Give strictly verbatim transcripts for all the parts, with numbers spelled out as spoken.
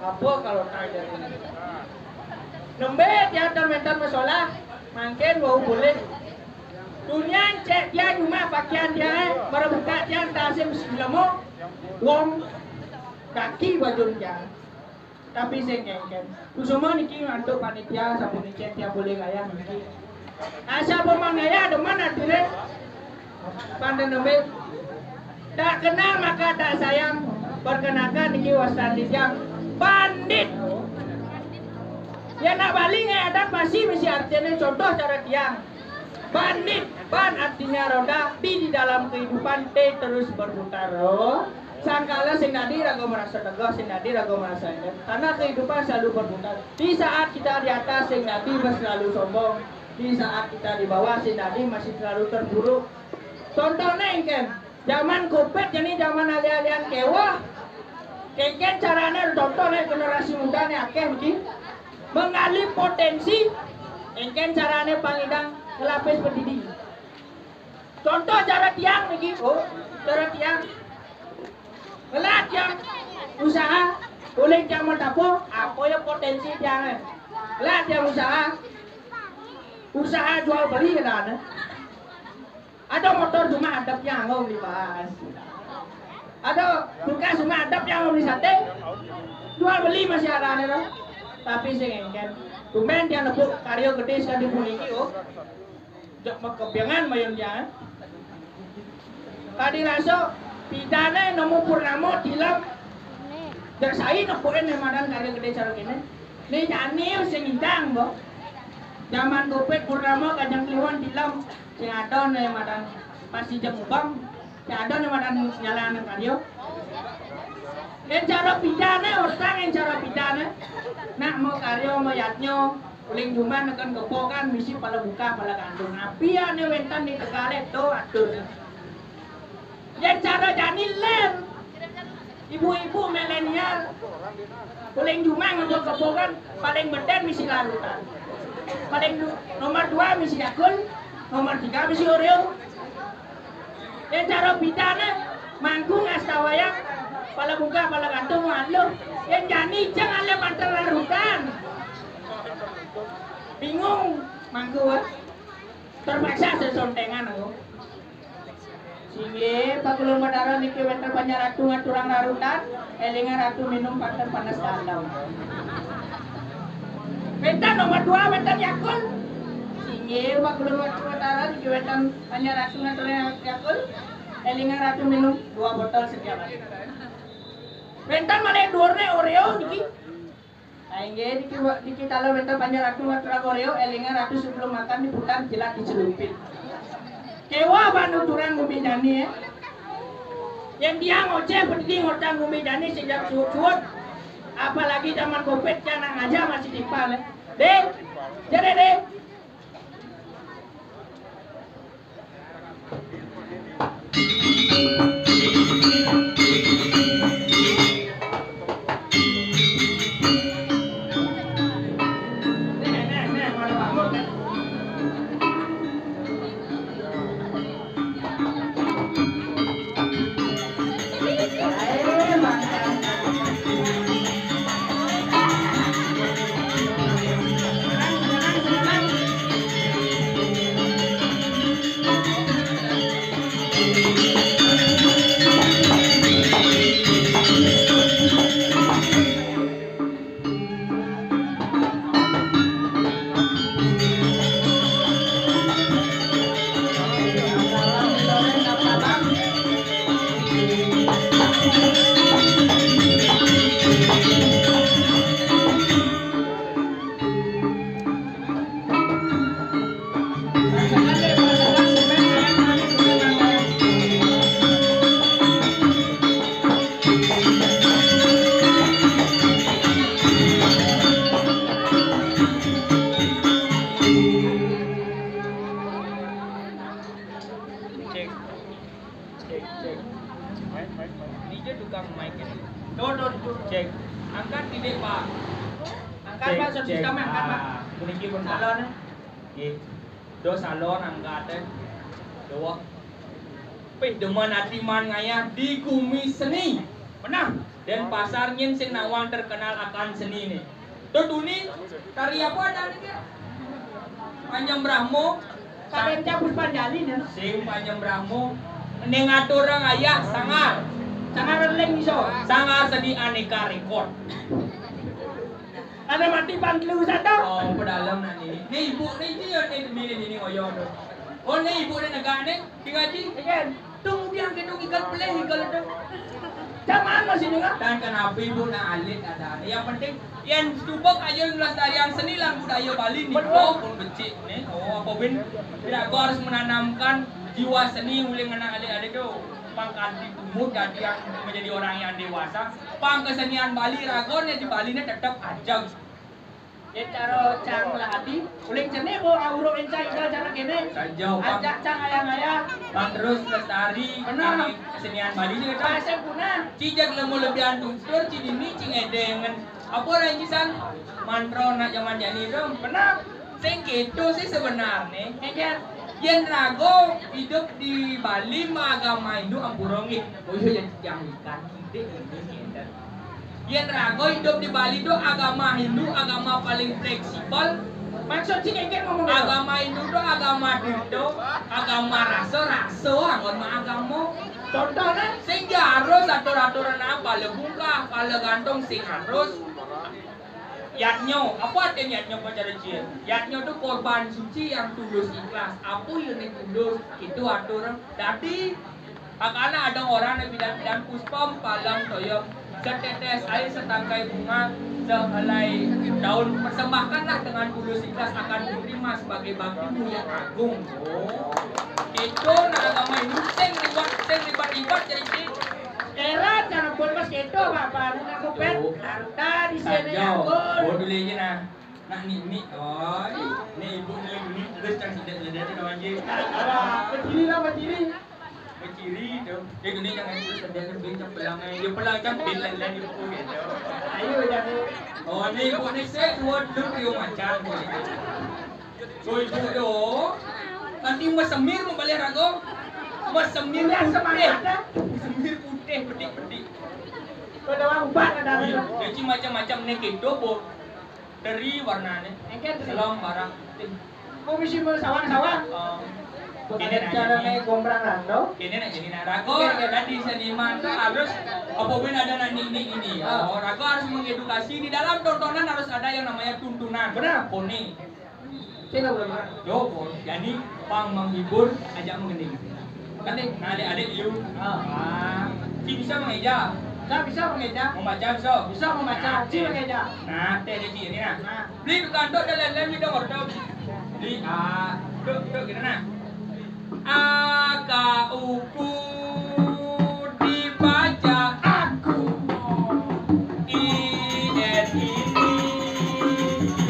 Apa kalau tak jadi? Nembé tiang tan mentan masalah, mangkin wau bulik. Dunia cek tiang cuma pakaian tiang, eh, mara buka tiang tasim silemo, wong kaki bajun tiang. Tapi sing kéngkén. Kusuma niki antuk panitia sapunika tiang boleh gayah niki. Asa pemangaya demen atine. Panten nembé. Tak kenal maka tak sayang. Perkenakan niki wastan tiang. Bandit. Ya nak bali ngai adat masih misi artine contoh cara tiang. Bandit, ban artinya roda di, di dalam kehidupan T terus berputar. Oh. Sangkala sing dadi raga merasa tegah, sing dadi raga merasa indah. Karena kehidupan selalu berputar. Di saat kita di atas, sing dadi selalu sombong. Di saat kita di bawah, sing dadi masih selalu terpuruk. Contohnya engken, zaman covid jani zaman alih-alihan kewah. Engken carane contohnya generasi muda ne akeh niki. Menggali potensi, engken carane pangidang ngelapis pendidi. Contoh cara tiang niki, Bu, cara tiang. Ngelah tiang usaha, ulih tiang matapo, apa ya potensi tiang? Ngelah tiang usaha, usaha jual beli kan ada. Ada motor cuma ada tiang ngom dibahas. Ada kulkas cuma ada tiang ngom di sate. Jual beli masih ada nih, loh. Tapi sing engken. Tumben tiang nepuk karya gede sekali puniki, oh. Jak makepiangan mayun dia, eh. Tadi rasa pidane nemu purnama tilem. Jak sai nepukin ne madan karya gede cara kene. Ni jani sing idang, bo. Zaman covid purnama kajang kliwon tilem. Sing ada ne madan pasti jam ubang. Sing ada ne madan nyala nang karya. Encara pidane, orang encara pidane. Nak mau karya, mau yatnya. Uling juman neken kebo kan misi pala buka pala gantung. Api ane wentan di Tegalet to atur. Yen cara jani len. Ibu-ibu milenial. Uling juman ngebok kebo kan paling beden misi larutan. Paling du- nomor dua misi Yakult, nomor tiga misi Oreo. Yen cara pidane manggung astawayang pala buka pala gantung waluh. Yen jani jeng ale mantel larutan. Bingung mangku, eh. Terpaksa sesontengan aku. Singgih, Pak Gulung Batara niki wenten panjang ratu ngaturang larutan, elingan ratu minum paten panas dalam. Wenten nomor dua, wenten Yakult. Singgih, Pak Gulung Batara niki wenten panjang ratu ngaturang Yakult, elingan ratu minum dua botol setiap hari. Wenten malih durne Oreo niki. Nah, inggih, niki, niki kala wenten panjang ratu ngaturang Oreo, elingan ratu sebelum makan diputar jilat dicelupin. Kewa ban nuturang gumi jani, eh. Yen tiang ngoceh pendidi ngortang gumi jani sejak suut-suut. Apalagi zaman covid, tiang nak ngajar masih timpal, eh. Deh, jadi deh. Cek. Cek, cek. Ini je tukang mic ini. Tuh, tuh, tuh. Cek. Angkat dikit, Pak. Angkat, Pak, sound system angkat, Pak. Ah, puniki pun, Pak. Salon, eh. Nggih. Tuh, salon angkat, eh. Tuh. Pih demen ati man ngayah di gumi seni. Nah, Denpasar nyén sing nawang terkenal akan seni né. To tuni, tari apa adané, Ki? Panjang Brahmo. Kadén Cak Puspanjali, nah. Sing Panjang Brahmo. Ning aturang ayah, Sanggar. Sanggar Eling iso. Sanggar Seni Aneka Record. Ada mati pantlu satu. Oh, pedalem nani. Né ibu né iki ya, né demi né dini ngoyo to. Oh, né ibu né negak né, Ki Ngaji. Iya. Tung diang kéto igal pelih igal to. Jaman masih dengar. Dan kenapa ibu nak alit ada. Yang penting yén coba ayo nglestariang seni lan budaya Bali né. Betul. Oh, pun becik né. Oh, apa bin? Tidak, aku harus menanamkan jiwa seni uling anak alit-alit to. Pang kanti tumbuh jadi yang menjadi orang yang dewasa. Pang kesenian Bali raga né di Bali né tetep ajeg. Yén cara cang lah ati, uling cenik bo auruk encang igal cara kéné. Saja, Pak. Ajak cang ayah-ayah. Pang terus lestari. Benar. Kami kesenian Bali juga, Pak. Pasang punah. Ci jeg lemu lebihan tutur, ci dini, ci ngedéngen. Apa ora iki san? Mantra nak jaman jani to. Benar. Sing kéto sih sebenarné. Enggak. Yén raga idup di Bali maagama Hindu ampura nggih. Oh iya, yang ikan kidik ini ngéten. Yén raga idup di Bali to agama Hindu, agama paling fleksibel. Maksud sing engké ngomong apa? Agama Hindu to agama tirta, agama rasa, rasa anggon maagama. Contohnya? Sing harus atur-aturan apa? Pala bungkah, pala gantung sing harus. Yadnya, apa artinya yadnya, Pak Cara Cil? Yadnya to korban suci yang tulus ikhlas. Apa yang tulus? Itu atur. Dadi, makana ada orang yang bidan-bidan puspam palang toyong, setetes air, setangkai bunga, sehelai daun, persembahkanlah dengan tulus ikhlas, akan diterima sebagai baktimu yang agung. Oh. Itu nah agama Hindu sing liwat, sing libat-libat jadi. Era cara pun mas kéto, Bapak, anu ngaku pet, harta di sini. Saja. Oh, dulu aja nah. Nak nini, oh, ini ibu ni, ini terus cang sidik-sidik tu kawan je. Alah, berdiri lah, berdiri. Berdiri tu. Dia gini jangan terus sedih tu, bin cang pelang ai. Dia pelang cang bin lain-lain di buku gitu. Ayo, jangan. Oh, ni ibu ni set, dua, dua, dua macam tu. So, ibu tu, nanti masemir mau balik raga. Masemir putih. Masemir putih, pedik-pedik. Kau dah ubah lah dah. Iya, dia macam-macam ni gitu, bu. Teri warnané. Engké teri. Selom barang. Kok bisa mau sawah-sawah? Oh. Bukan ini cara nanya. Naik gombrang rando. Ini nak jadi nak raga. Iya, iya. Tadi seniman tuh harus apa pun ada nak nik-nik ini. Ah. Oh, raga harus mengedukasi. Di dalam tontonan harus ada yang namanya tuntunan. Benar. Koni. Sini, Bro. Yo, Bro. Jadi, pang menghibur, ajak mengending. Kan, Dik? Nah, adik-adik, yuk. Ah. Ah. Ci bisa mengeja? Saya bisa mengeja. Membaca bisa? Bisa membaca. Nah, ci mengeja. Nah, teh, teh, ci, ini, nah. Nah. Beli ke kantor dan lain-lain, kita ngorok. Beli, ah, duk, duk, gitu, nah. A K U Q dibaca aku. I N I T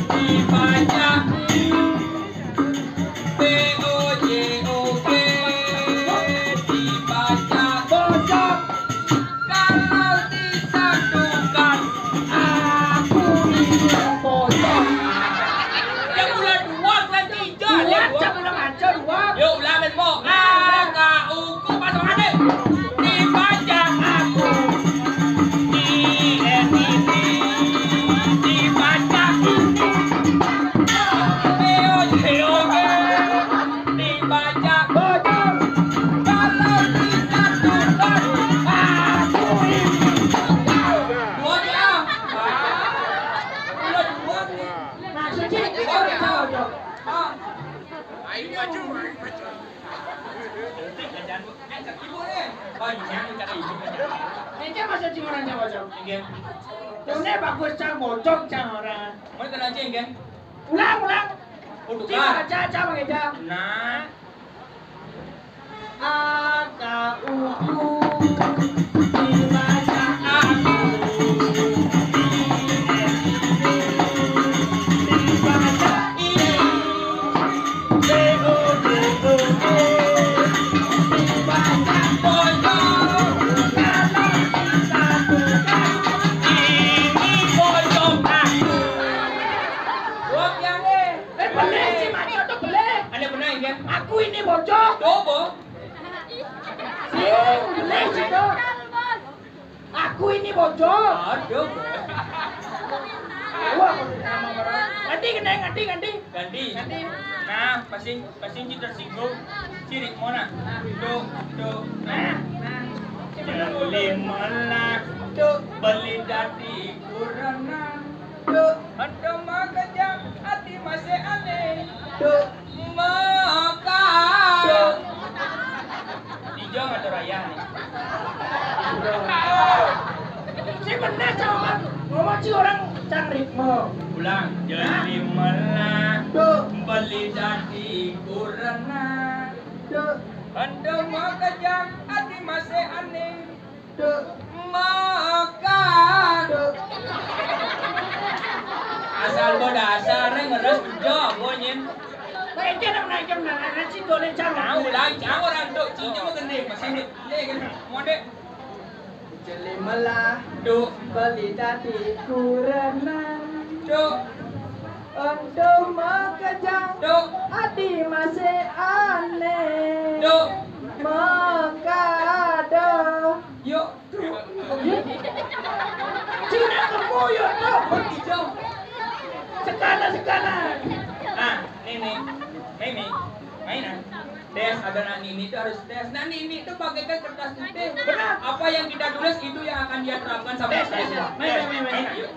dibaca I. B O J O G dibaca bojog. Kalau disatukan, aku ini bojog. Yang ulah dua, ulah tiga, ulah dua. Ulah, ulah maco, ulah. Yo, ulah main, Bo. A K U Q, pas sama deh. Dibaca aku. I N I T. Dibaca ini. B O J O G. Dibaca bojog. Kalau disatukan, aku ini. Dua ya. Udah dua nih. Nah, suci. Dua ya. Ah. Ayo maju, ayo maju. Ibu nih. Oh, iya, cak ibu. Ini masa cing orang Jawa, Cang? Iya. Ini bagus, Cang, bojog, Cang, orang. Mau kenal cing, kan? Ulang, ulang. Oh, tukar. Ci baca, Cang, pakai Cang. Nah. A K U Q. Dibaca aku. Dibaca ini. B O J O G. Dibaca bojog. Kalau disatukan, ini bojog aku. Wah, yang eh. Eh, bener sih, Mas. Itu bener. Ada bener, ya? Aku ini bojog. Coba. Sing, bener sih, Dok. Aku Ku ini bocor. Aduh. Wah, ganti, ganti, ganti, ganti. Ganti. Ganti. Nah, pasti, pasti kita singgung. Cirik mana? Tuh, tuh. Nah, nah. Beli malah. Tuh, beli dadi kurenan. Tuh, ada makejang, hati masih aneh. Tuh. Maka. Dijong atau raya nih? Si bener sama ngomong si orang cang ritme. Ulang. Jeli melah. Tuh. Beli dadi kurena. Tuh. Anda mau kejam, hati masih aneh. Tuh. Makan. Tuh. Asal bo dasar, eh, ngeres bejo, bo nyen. Baik, dia nak naik jam enam, nanti boleh jam. Tahu lah, jam orang tu, cincin mau gede, masih gede kan. Mau dek. Jeli melah. Tuh. Beli tadi kurena. Tuh. Untuk makejang. Tuh. Hati masih aneh. Tuh. Mengkado. Yuk. Cina kebuyut tuh. Hijau. Sekana, sekana. Nah, nih, nih. Nih, nih. Mainan. Tes, ada nak nini itu harus tes. Nah, nini itu bagaikan kertas putih. Benar. Apa yang kita tulis itu yang akan dia terapkan sama siswa. Tes, tes, tes. Main, main, main, main. Ayo.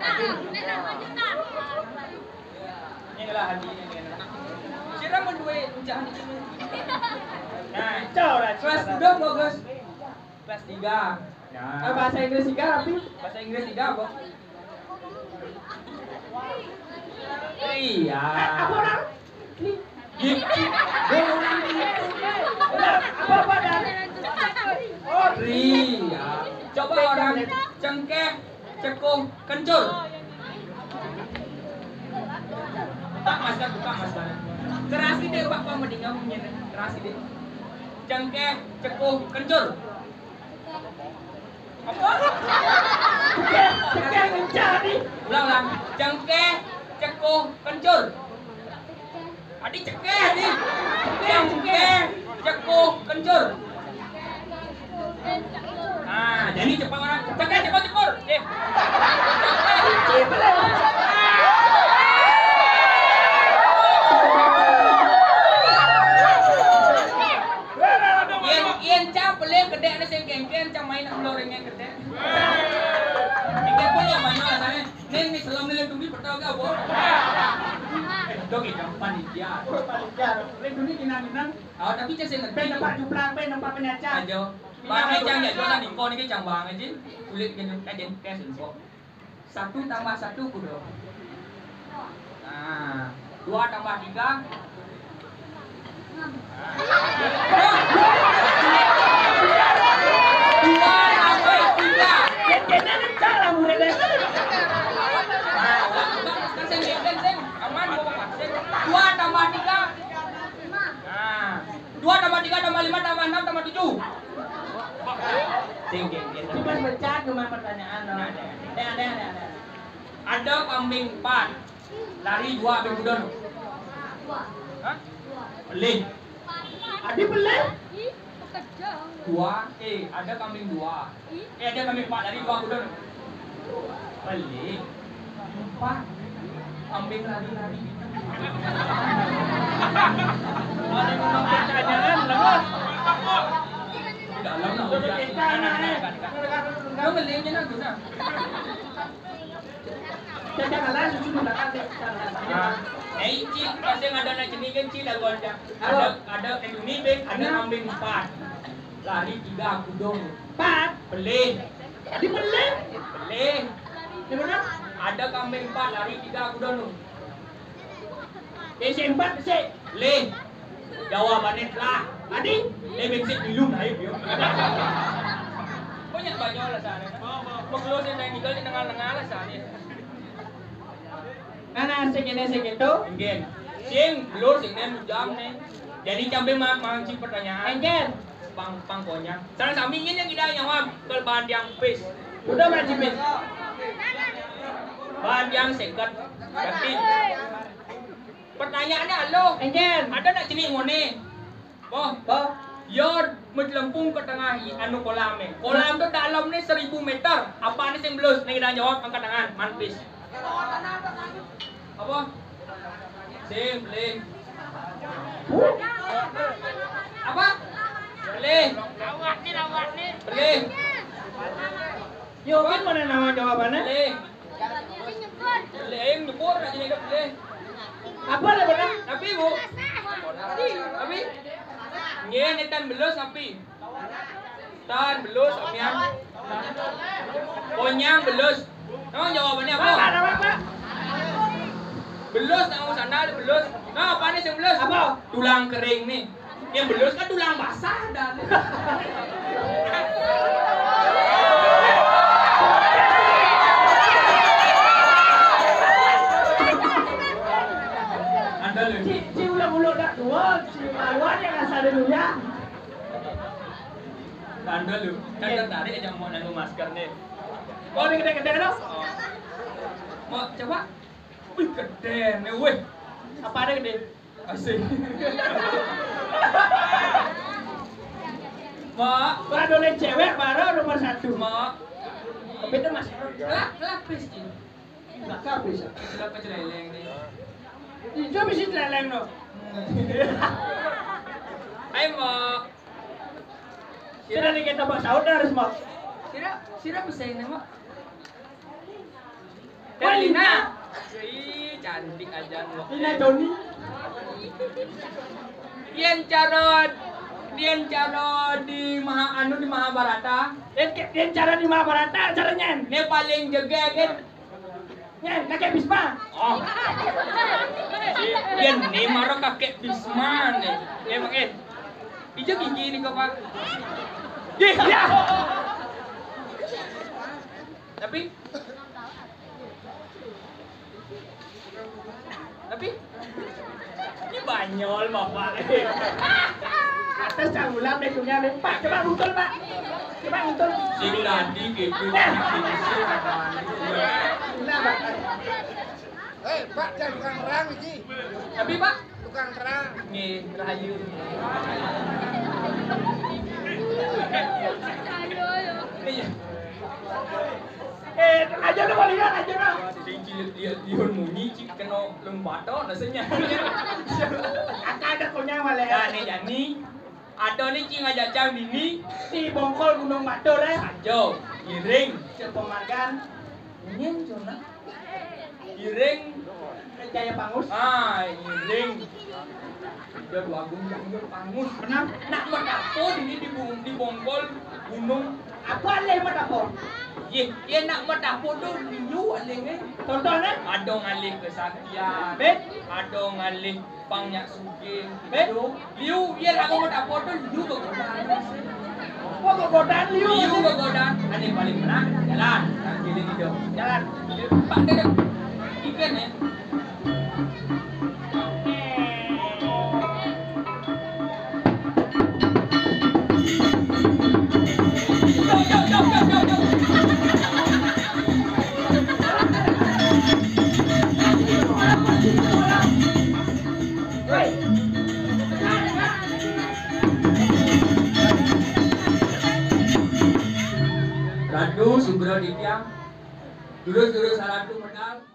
Ini lah hati ini. Sira mau dua ucahan ini. Nah, kelas udah bagus. Kelas tiga. Ya. Ah, bahasa Inggris tiga, tapi bahasa Inggris tiga apa? Iya. Apa orang? Gitu. Dia orang itu. Apa, apa, Dan? Oh, iya. Coba orang cengkeh, cekuh, kencur. Buka masker, buka masker. Keras ide, Pak, Pak, mending ngomongnya. Keras ide. Cengkeh, cekuh, kencur. Apa? Cengkeh, cengkeh, kencur nih. Ulang, ulang. Cengkeh, cekuh, kencur. Adi cekeh, adi. Cengkeh, cekuh, kencur. Nah, jadi cepat orang. Cekeh, cekuh, cempur. Oke. Yen, yen cah pelih kedek ni sing kengken, cah main nak melo ringan kedek. Ini pun yang main lah sana. Ning, ning, selem ning, tuni betul gak, Bo? Eh, dong, ya, panitia. Oh, panitia. Ning, tuni kinang-kinang. Oh, tapi cek sing ngerti. Ben tempat juplak, ben tempat penyaca. Aja. Bang, eh, cang, ya, jualan di kon iki, cang, bang, aja. Kulit gini, aja, kayak sing kok. Satu tambah satu, kudu. Nah, dua tambah tiga. Dua tambah tiga. Nah, aman, dua tambah tiga. Nah, dua tambah tiga tambah lima tambah enam tambah tujuh. Sing, sing, sing. Cuma baca cuma pertanyaan, no. Nah, ada, ada, ada, ada. Ada kambing empat. Lari dua ambil kuda, no. Hah? Pelih. Adi pelih? Dua, eh, ada kambing dua. Eh, ada kambing empat lari dua kuda, no. Pelih. Empat. Kambing lari-lari. Ada pertanyaan, lemas. Di dalam, no. Udah, eh. Kau beli aja, no, tuh, nah. Nah, eh, Cik, pasti ada nak jenis kan, Cik, lagu ada. Ada, ada, eh, ini, Bek, ada kambing empat. Lari tiga, aku dong. Empat? Pelih. Di pelih? Pelih. Di mana? Ada kambing empat, lari tiga, aku dong. Eh, si empat, si. Lih. Jawabannya telah. Adi? Eh, bensin belum, ayo, yuk. Banyak, banyak lah sana. Mau keluar sih, naik tinggal di tengah-tengah lah sana. Nah, nah, sing kene, sing kene. Nggih. Sing, belur, sing nem jam nih. Jadi, sampai ma-, mancing pertanyaan. Nggih. Pang, pang konyang. Salah sami ini yang kita nyawab, kalau bahan yang pis. Udah, Pak Jimis. Bahan yang seket. Yakin. Pertanyaannya, halo. Nggih. Ada nak jenis ngone? Boh. Boh. Yo, mecelempung ke tengah i-, anu kolam ni. Kolam tu dalam ni seribu meter. Apa ni sing belus? Nih, kita jawab, angkat tangan. Manpis. Apa? Sing, belih. Apa? Belih. Belih. Yo, kan mana nama jawabannya? Belih. Belih, ayo nyebur, nak jadi belih. Apa lah benar? Tapi, Bu. Tapi, nggih, ni tan belus, tapi. Tan belus, omian. Konyang belus. Nama jawabannya apa? Apa, apa, apa? Belus, nama sandal belus. Nah, apa ni sing belus? Apa? Tulang kering ni. Yang belus kan tulang basah dah. Anda lu. Ci, ci ulang-ulang dah tua, ci maluan yang asal dulu ya. Anda lu. Kan tertarik aja mau nanggung masker nih. Oh, ini gede-gede dong. Oh. Mau coba? Wih, gede nih, wih. Apa ada gede? Asik. Mak, baru oleh cewek baru nomor satu. Mak. Tapi itu masih kelak, kelak, please, Ci. Kelak, please. Sudah keceleleng nih. Itu bisa celeleng, no. Hai, Mak. Sira nih kita buat sahur dah harus, Mak. Sira, sira bisa ini, Mak. Wah, Lina. Ih, cantik aja, Mak. Lina Joni. Yen cara, yen cara di Maha-, anu, di Mahabharata. Yen ke-, yen cara di Mahabharata, caranya. Ini paling jegeg, kan? Nyen, kakek Bisma. Oh. Yen ni maro kakek Bisma ni. Yen pakai. Ija gigi ni kau, Pak. Ih, ya. Tapi, tapi, ini banyol, Bapak. Atas cang ulam deh, dunia deh. Pak, coba mutul, Pak. Coba mutul. Sing tadi gitu, nah. Nah, Pak. Eh, Pak, jangan tukang kerang, iki. Tapi, Pak. Tukang kerang. Nggih, rahayu. Iya. Eh, aja lu, Bang, lihat aja, Bang. Sing cilik lihat Dion munyi, cik kena lembata rasanya. Ada, ada kunyah malah. Ya, nih, Jani. Ada nih, cing ngajak cang dini. Di Bongkol Gunung Batur, eh. Ajo, giring. Sepemargan. Nyen, cuna. Giring. Jaya Pangus. Ah, giring. Udah dua gunung, Pangus. Benar? Nak matapo dini di bung-, di Bongkol Gunung. Apa alih matapo? Ye, ye nak matapo tu liu alih ni. Contohnya? Ada ngalih kesaktian. Bet? Ada ngalih pang nyak sugih. Bet? Liu, liu, ye nak matapo tu liu begodan. Oh, begodan liu. Liu begodan. Ane paling menang, jalan. Nak keliling hidup. Jalan. Pak, dia dah. Ikan, eh. Ratu Subro Ditya, terus-terus Ratu medal.